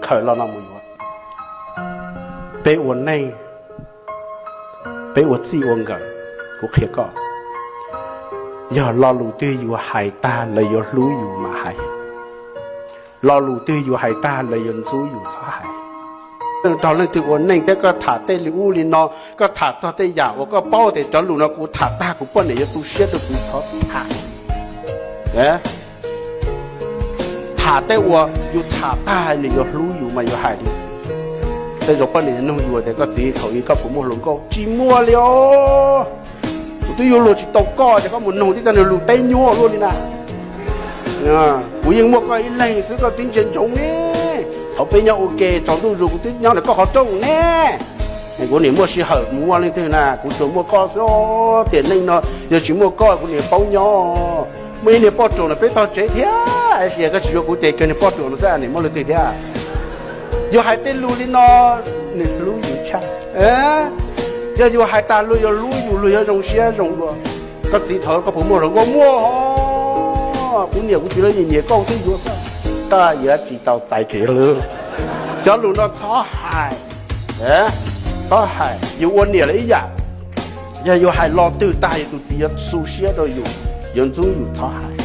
Hawm los no mus yuav. Peb ua neej, peb ua txij ua nkawm, kuv qhia koj, yog lo lus twg yus hais tag lawv yuav hlub yus mas hais. Lo lus twg yus hais tag lawv yuav ntxub yus txhob hais. Leej twg ua neej thiab koj tham tej li ub li no, koj tham txog tej yam uas koj paub tias cov lus no kuv tham tag kuv poj niam yuav tu siab rau kuv, txhob tham. Tham tej uas yus tham tag nws yuav hlub yus mas yus hais li. Tej zaum poj niam nug yus tias koj txiv thaum ub koj puas muaj hluas nkauj, tsis muaj li os. Kuv twb yuav luag tsis tau koj ces koj mus nug tib tug nws lus teb nyuaj luaj li na. Kuv yeej muaj koj ib leeg xwb koj twb ntsia ntsoov ne. Thaum peb nyob ua ke tsaus ntuj zus kuv twb nyob ntawm koj qhov rooj ne. Kuv niam muaj sij hawm mus muaj leej twg na, kuv tsuas muaj koj xwb. Tiam neej no yog tsis muaj koj kuv niam paub nyob. Muaj ib niag poj ruam no peb tog tsev thiab, tab sis koj tsis yuav kuv ces kawg niag poj ruam no xwb, niam muaj leej twg thiab. Yus hais tej lus li no, nws hlub yus tshaj. Yog yus hais tas luag yuav hlub yus, luag yuav zoo siab zoo dua. Koj txiv thaum koj puas muaj hluas nkauj, muaj os. Kuv niam kuv txiv lawv nyiam nyiam koj twb yuav xwb. Koj yuav tsis tau txais kev hlub. Cov lus no txhob hais, txhob hais. Yus ua niam lawm ib yam, yog yus hais lo twg tag yus tus txiv yuav tu siab rau yus, yuav ntxub yus, txhob hais.